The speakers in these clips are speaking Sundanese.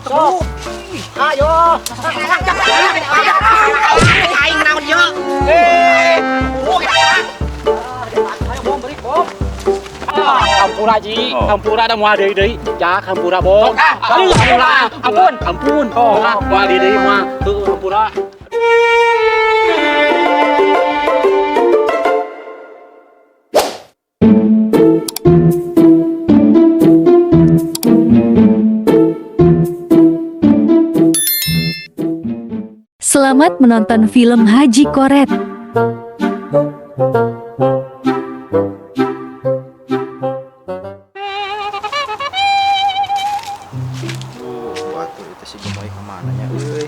Sok. Ayo. Aing naon ieu? Eh. Oh, Ayo bom beri bom. Hampura ji, hampura da moal deui deui. Jak hampura bom. Hampura, ampun, ampun. Moal deui deui moal. Heuh hampura. Selamat menonton film Haji Koret. Batur itu si gemoy kemana nya euy?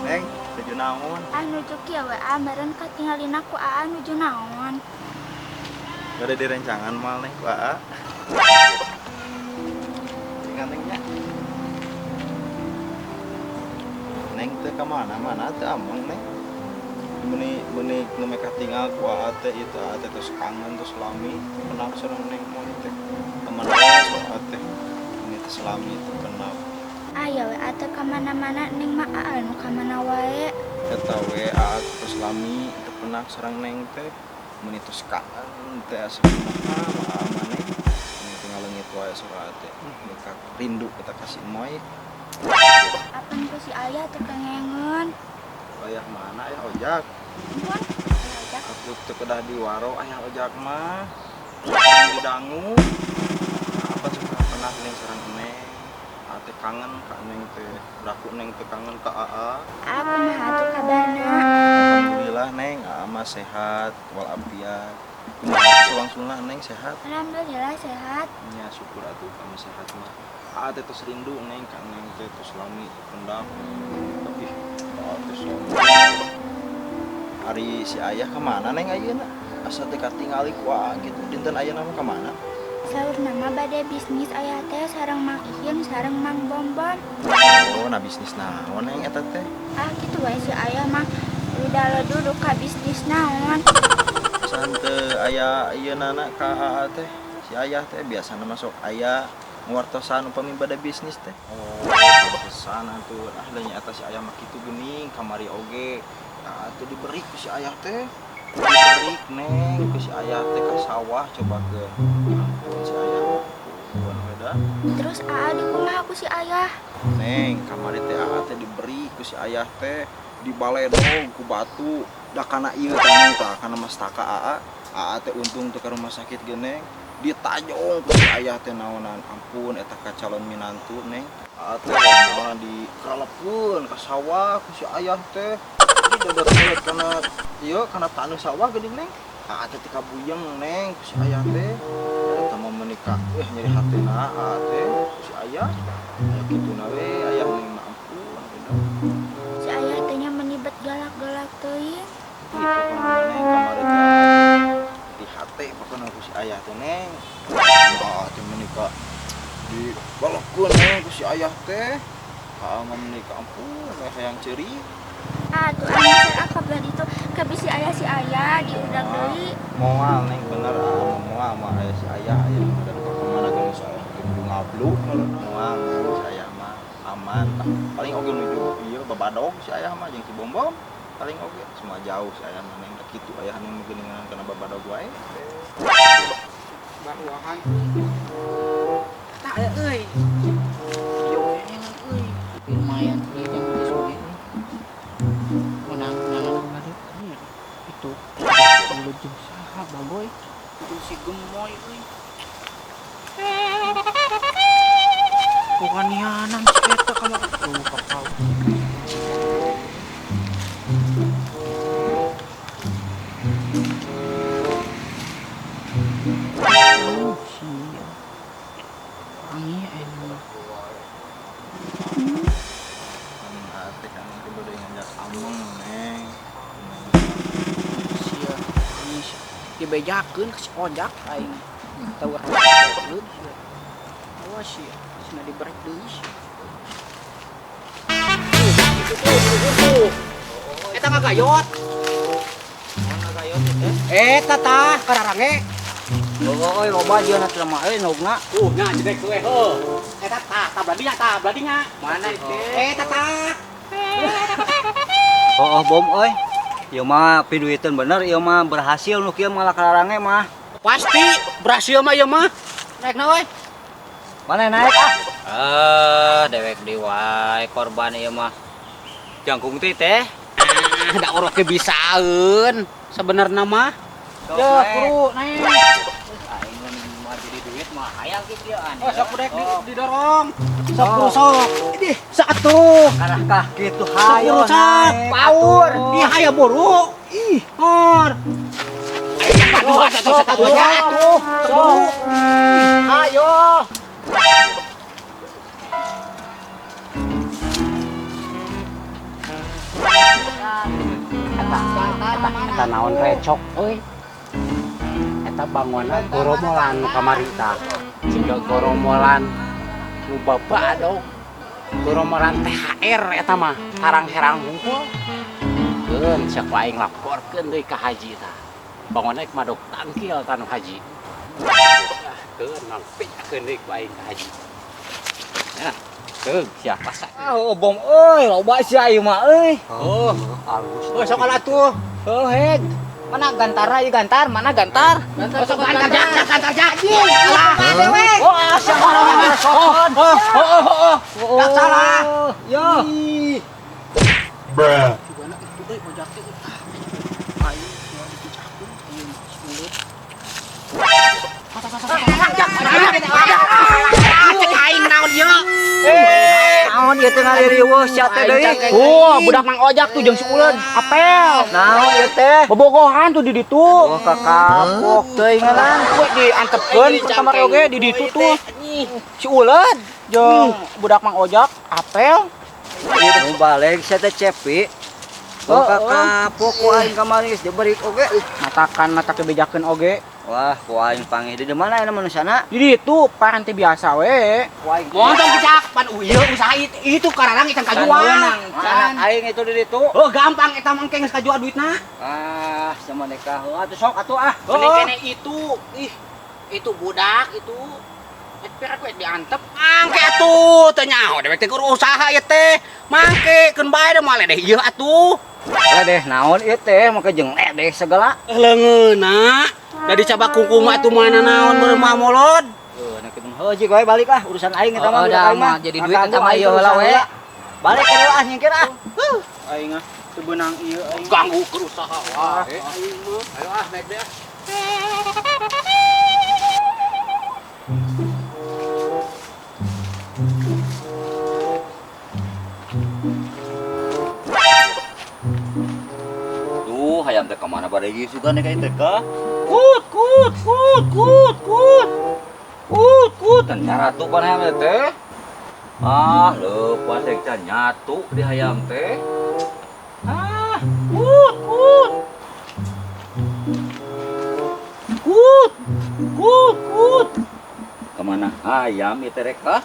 Neng, nuju naon? Ah nuju kieu we ah meureun katingalina ku aa nuju naon. Gak ada direncangan mal neng ku aa. Tinggal nengnya. Neng teh ka mana-mana teh ameng neng. Meni meni nu mereka tinggal ku aa teh itu aa teh terus kangen terus lami kenal sareng neng moy teh. Kemana so aa teh ini teh selami teh kenal. Aya we atuh ka mana-mana neng mah aa nu ka mana wae. Eta we aa terus lami teu pernah sareng neng teh meuni tos kangen teh asa kumaha aa maneh. Meni teh ngaleungit wae sora teh. Mereka rindu kita kasih moy. Apan ku si ayah teu kengengeun. Ayah mana ayah ojak? Mun ayah ojak. Atuh teu kedah di waro ayah ojak mah. Di dangu. Apa suka pernah neng sareng neng. Ate kangen ka neng teh, raku neng teh kangen ka aa. Aku mah atuh kabarna. Alhamdulillah neng, aa mah sehat walafiat. Kumaha sulangsungna neng sehat? Alhamdulillah sehat. Nya syukur atuh kamu sehat mah. Aa teh tos rindu neng ka neng teh tos lami pendak. Tapi aa teh lami. Ari si ayah kemana neng ayeuna? Asa teh katingali ku aa gitu. Dinten ayeuna mah kemana? Saur nama bade bisnis ayah teh sareng Mang Ihin sareng Mang Bombon. Oh, nah bisnis naon neng eta teh? Ah kitu wae si ayah mah udah duduk ka bisnis naon. Sante aya ieu nana ka aa teh. Si ayah teh biasana masuk aya nguartosan upami bade bisnis teh. Oh, pesan atuh. Ah leunya eta si ayah mah kitu geuning kamari oge. Aa teh diberi ku si ayah teh. Diberi neng ku si ayah teh ka sawah coba ke. Ampun si ayah. Ampun beda. Terus aa dikumaha ku si ayah? Neng, kamari teh aa teh diberi ku si ayah teh dibaledog ku batu. Da kana ieu teh neng tah kana mastaka aa. Aa teh untung teh ka rumah sakit ge neng. Ditajong ku si ayah teh naonan. Ampun eta ka calon minantu neng. Aa teh naonan dikaralepkeun ka sawah ku si ayah teh. Didodot-dodot kana ieu kana taneuh sawah geuning neng. Aa teh teu kabuyeng neng ku si ayah teh. Eta mah menikah nyeri hatena aa teh ku si ayah. Aya kituna we ayah neng mah ampun beda. Si ayah teh nya menibet galak-galak teuing. Itu pokona neng kamari teh di hate pokona ku si ayah teh neng. Aa teh menikah dibalokeun neng ku si ayah teh. Aa mah menikah ampun we hayang ceurik. Atuh anu kabar itu kabeh si ayah diudag deui. Moal neng bener aa moal mah aya si ayah aya da ka mana ge si ayah teh kudu ngablu moal si ayah mah aman tah. Paling oge nuju ieu babadog si ayah mah jeung si Bombom paling oge semua jauh si ayah mah neng da kitu ayah neng mah geuningan kana babadog wae. Baruahan. Tah aya euy. Ieu keneh euy. Lumayan duit yang beli suge euy. Menang menangan kemarin itu mulut jeung saha bagoy itu si gemoy euy. Kukanianan si eta ka mah kakao. Sia. Wangi aya mah. Dibejakeun ka si Ojak aing. Tahu ah. Awas ya, sina dibrek deui. Tuh. Eta ngagayot. Eta tah kararange. Oh, loba jeung atuh mah euy nogna. Nya jedek we heuh. Eta tah, tah bladinya, tah bladinya. Mana itu? Eta tah. Oh, bom euy. Ieu mah piduiteun bener, ieu mah berhasil nu kieu malah kararange mah. Pasti berhasil mah ieu mah. Naik na euy. Mana naik ah? Eh, dewek deui wae korban ieu mah. Jangkung teh teh. Ah, da orok ge bisaeun sebenarna mah. Ya, kuru naik. Aing mah jadi duit mah hayang kieu kieuan. Oh, sok budek didorong. Sok buru sok. Idih, satu. Karah kah kitu Sok hayo. buru sok. Power. Ih, hayo buru. Ih, hor. Aduh, satu satu atuh. Sok. Hayo. Eta naon recok euy. Eta bangunan goromolan nu kamari tah. Siga goromolan nu babadog. Goromolan THR eta mah tarang herang hungkul. Keun sia ku aing laporkeun deui ka haji tah. Bangunan ek madog tangkil tah nu haji. Ah, keun nangpikeun deui ku aing ka haji. Nah, keun sia pasak. Ah, bom euy, loba sia ieu mah euy. Oh, Alus. oh sok atuh. Heuh, heg. Mana gantara ieu gantar? Mana gantar? Oh, sok gantar jak, gantar jak. Oh, asa Oh, oh, oh, oh, oh. Tak salah. Yo. Cugana itu euy Ojak teh. Aing moal dipicakeun ieu mah si Uleut. Cek aing naon ieu? Naon ieu teh ngaririweuh sia teh deui? Oh, budak Mang Ojak tuh jeung si Uleun. Apel. Naon ieu teh? Bobogohan tuh di ditu. Oh, kakapok teuing ngaran. Kue diantepkeun ke kamar oge di ditu tuh. Si Uleun jeung budak Mang Ojak apel. Nu balik sia teh Cepi. Oh, kakapok ku aing kamari geus diberi oge. Matakan mata kebijakan oge. Wah, ku aing panggih di mana aya manusana? Di ditu paranti biasa we. Ku aing Montong picak pan ieu usaha itu kararang ikan kajual. Anak aing itu di ditu. Oh, gampang eta mah engke geus kajual duitna. Ah, sama nikah heuh atuh sok atuh ah. Mending kene itu. Ih, itu budak itu. Pira ku diantep. Mangke atuh teu nyaho dewek teh kudu usaha ieu teh. Mangke keun bae da moal ledeh ieu atuh. Ledeh naon ieu teh make jeung ledeh segala. Leungeunna da dicabak kungkum atuh mana naon meureun mah molod. Heuh, nek kitu mah heuh jig we balik ah urusan aing eta mah Oh, budak dah aing mah. mah jadi duit eta mah ieu heula we. Balik ke ah nyingkir ah. Aing ah teu beunang ieu aing. Ganggu keur usaha wah. Aing mah. Ayo ah naik deh. Tuh, hayam teh kemana pada ieu sugan ka teh ka? Kut kut kut kut kut. Kut kut Dan nyaratu pan hayam teh. Ah, leupas rek can nyatu di hayam teh. Ah, kut kut. Kut kut kut. Kemana hayam ieu teh rek ka?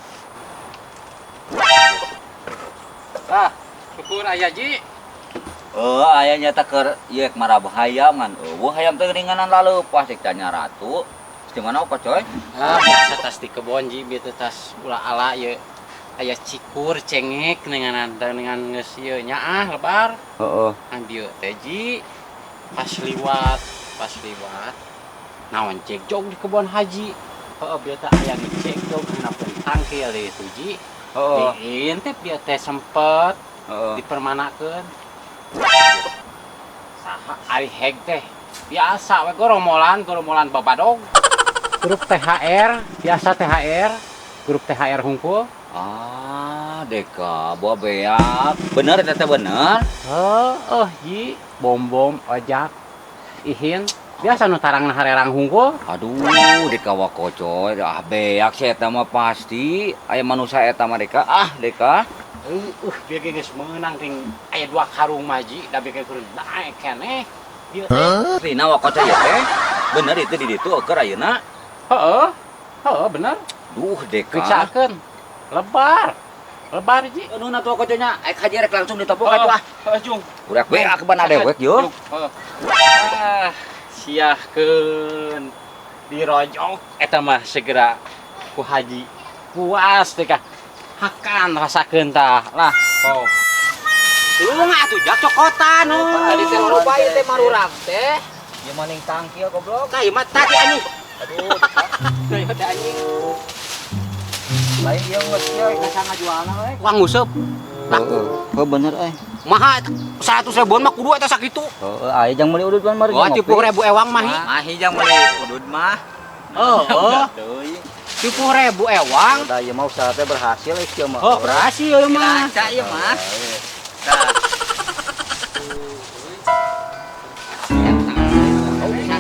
Ah, syukur aya ji. Oh, aya nyata keur ieu marabah hayam ngan eueuh hayam teh geuninganan laleupas rek can nyaratu. Di mana apa coy? Ah, biasa tas di kebon ji, bieu teh tas ulah ala ieu. Aya cikur cengek dengan dengan geus ieu nya ah lebar. Heeh. Kan dieu teh ji pas liwat, naon cegjog di kebon haji. Heeh, bieu teh aya nu cegjog handapeun tangkil deui itu ji. Heeh. Diintip bieu teh sempet Heeh. dipermanakeun. Saha ari heg teh biasa we goromolan, goromolan babadog. Grup THR, biasa THR, grup THR hungkul. Ah, deka bawa beak. Bener eta teh bener. Heeh, ji, bom-bom ojak ihin biasa nu tarangna harerang hungkul. Aduh, deka wakocoy, ah beak sih eta mah pasti. Aya manusia eta mah deka. Ah, deka. Bieu ge geus meunang ring aya 2 karung mah ji, da bieu ge kudu naek keneh. Bieu teh. Rina wakocoy ieu teh. Bener itu di ditu keur ayeuna. Heeh. Heeh, bener. Duh deka. Periksakeun. Lebar. Lebar ji. Anu na tuh koconya, aek haji rek langsung ditopok atuh ah. Heeh, jung. Urak beak bana dewek yo. Heeh. Ah, siahkeun. Dirojok eta mah segera ku haji. Puas teh kah. Hakan rasakeun tah. Lah, oh. Tulung atuh jak cokotan. Tadi teh rupa ieu teh marurak teh. Ieu maning tangkil goblok. Tah ieu mah tadi anjing. Aduh, Tah ieu teh anjing. Lain ieu geus ieu asa ngajualna we. Wah nguseup. Laku. Heuh bener euy. Maha 100 ribuan mah kudu eta sakitu. Heeh, aya jang meuli udud mah Oh, 30 ribu ewang mah. Mahi jang meuli udud mah. Heeh. 30 ribu ewang. Udah ieu mah usaha teh berhasil euy kieu mah. Oh, berhasil ieu mah. Kaca ieu mah. Tah.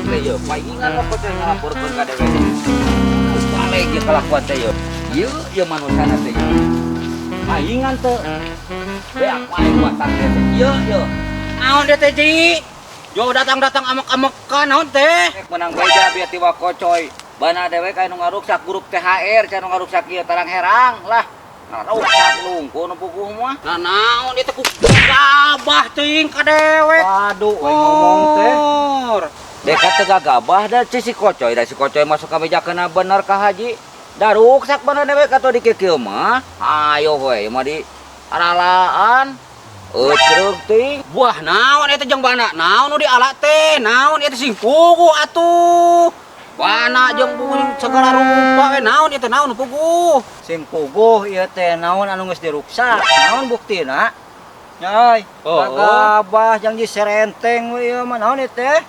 Teh paingan mah teh ngalaporkeun ka dewek. Balik ieu kalakuan teh ieu. Ieu ieu manusana teh ieu. Paingan teh. Beak wae buatan teh. Ieu ieu. Naon teh teh Ji? Jo datang-datang amek-amekan naon teh? Menang beja biar tiwa kocoy. Bana dewek aya nu ngaruksak grup THR, cenah nu ngaruksak ieu tarang herang lah. Ngaruksak lungkuh nu puguh mah. Nah naon ieu teh ku gabah teuing ka dewek. Waduh, we ngomong teh. Deka teu gagabah da si kocoy, da si kocoy masuk ka bejakeuna bener ka haji. Da ruksak bener dewek atuh di kieu mah. Ayo we mah di aralaan. Eucereug teuing. Buah naon eta jeung bana? Naon nu diala teh? Naon eta sing puguh atuh? Bana jeung puguh segala rupa we naon eta naon puguh? Sing puguh ieu teh naon anu geus diruksak? Naon buktina? Nyai, Oh, gagabah jang ji serenteng we ieu mah naon ieu teh?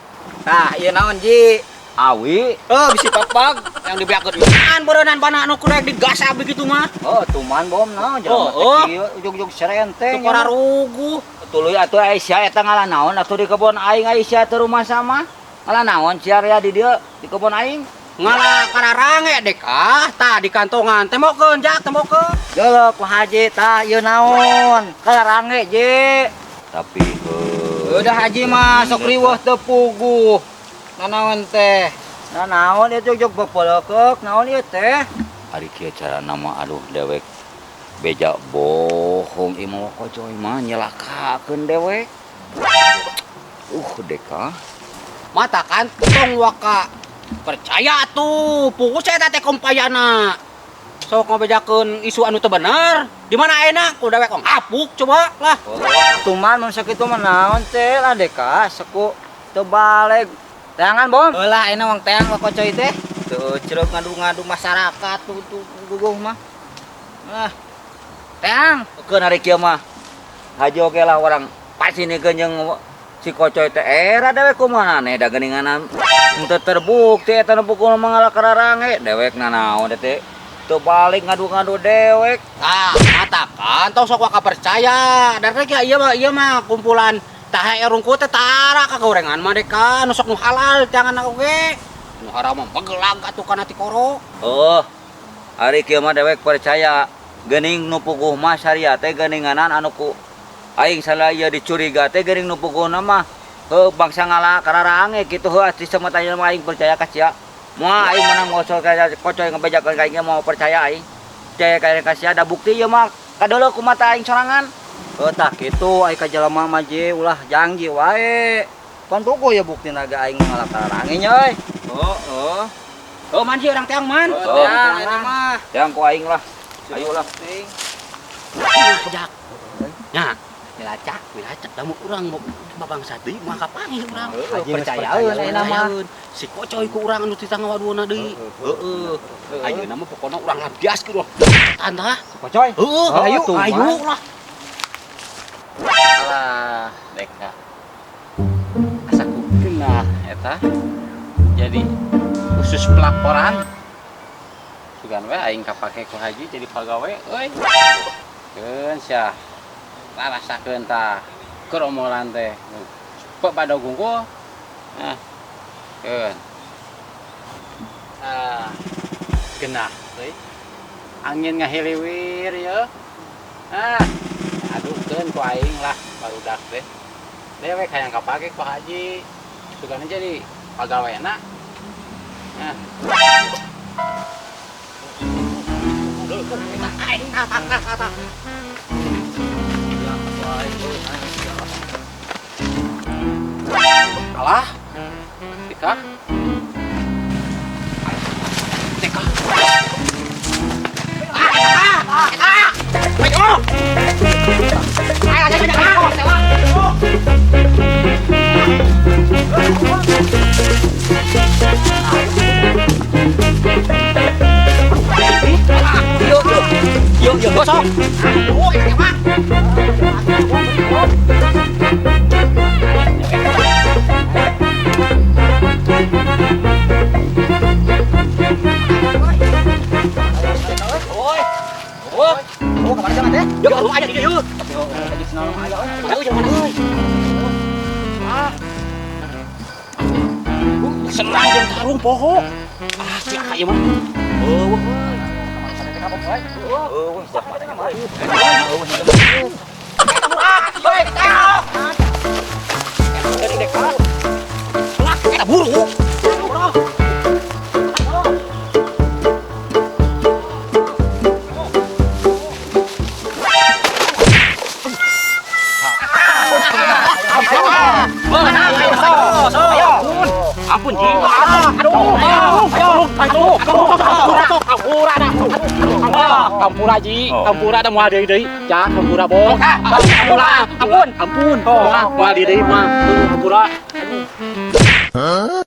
Tah, ieu naon Ji? Awi. Oh, bisi papag yang dibeakeun an beureunan bana anu kurek digasap begitu mah. Oh, tuman bom naon jelema teh kieu ujug-ujug serenteng. Teu ruguh. Tuluy atuh Aisyah eta ngalah naon atuh di kebon aing Aisyah teu rumah sama. Ngalah naon sia rea di dieu di kebon aing? Ngalah kararange dek ah tah di kantongan tembokeun jak tembokeun. Geuleuh ku haji tah ieu naon? Kararange ji. Tapi udah haji mah sok riweuh teu puguh. Nanaon teh? Nah naon ieu jog-jog bepelekeuk naon ieu teh? Ari kieu carana mah aduh dewek beja bohong ieu mah kocoy mah nyelakakeun dewek. Deka. Mata kan tong waka percaya tuh puguh saya teh kompayana. Sok ngabejakeun isu anu teu bener. Di mana enak ku dewek ong hapuk coba lah. Tuman mun sakitu mah naon teh lah deka seku teu baleg. Teangan bom. Heulah enak wong teang wa kocoy teh. Teu ceruk ngadu-ngadu masyarakat tuh guguh mah. Ah. Teang. Keun ari kieu mah. Haji oge lah orang pasinikeun jeung si kocoy teh era dewek kumaha aneh da geuningan henteu terbukti eta nu pukul mah ngala kararange dewek nanaon teh teu balik ngadu-ngadu dewek. Ah, matakan tong sok waka percaya. Dari teh ieu mah kumpulan THR rungkut teh tara kagorengan mah deka nu sok nu halal jangan oge. Nu haram mah begelag atuh kana tikoro. Oh. Ari kieu mah dewek percaya geuning nu puguh mah syariat teh geuninganan anu ku aing salah ieu dicuriga teh geuning nu puguhna mah heuh bangsa ngala kararange kitu heuh ati samatanya mah aing percaya ka sia. Moal aing menang ngosol ka kocoy ngabejakeun ka aing mau percaya aing. Percaya ka sia da bukti ieu mah kadeuleu ku mata aing sorangan. Oh tah kitu ai ka jelema mah je ulah janji wae. Pan puguh ya buktina ge aing ngala kararange nya euy. Oh, oh. Oh man si urang teang man. Oh, teang eta mah. Teang ku aing lah. Ayo lah. Nah, jak. Nya, milacak, milacak da mun urang babangsa deui moal kapanggih urang. Haji Percayaeun ayeuna mah. Si kocoy ku urang anu titang ngawaduana deui. Heeh. Ayeuna mah pokona urang lampiaskeun urang. Tah. Si kocoy. Heeh, ayo ayo lah. Alah, deka. Asa ku geunah eta. Jadi khusus pelaporan. Sugan we aing kapake ku haji jadi pagawe euy. Keun sia. Rarasakeun tah keur omolan teh. Cepet badog gungkul. Nah. Keun. Ah, genah euy. Angin ngahiliwir ye. Ah, adukeun ku aing lah barudak teh. Dewek hayang kapake ku haji. Sugana jadi pagawena. Kalah. Tika. Tika. Yuk, yuk, gosok. Yuk, lu aja di yuk. Ayo, jangan euy. Ah. Senang jeung tarung poho. Ah, cilaka ieu mah. Eueuh euy. Eueuh, buru. Ampun, Ji. Aduh, ampura Ji, ampura da moal deui deui. Ja, ampura bong. Ampura, ampun, ampun. Moal deui deui mah. Ampura. Aduh. Huh?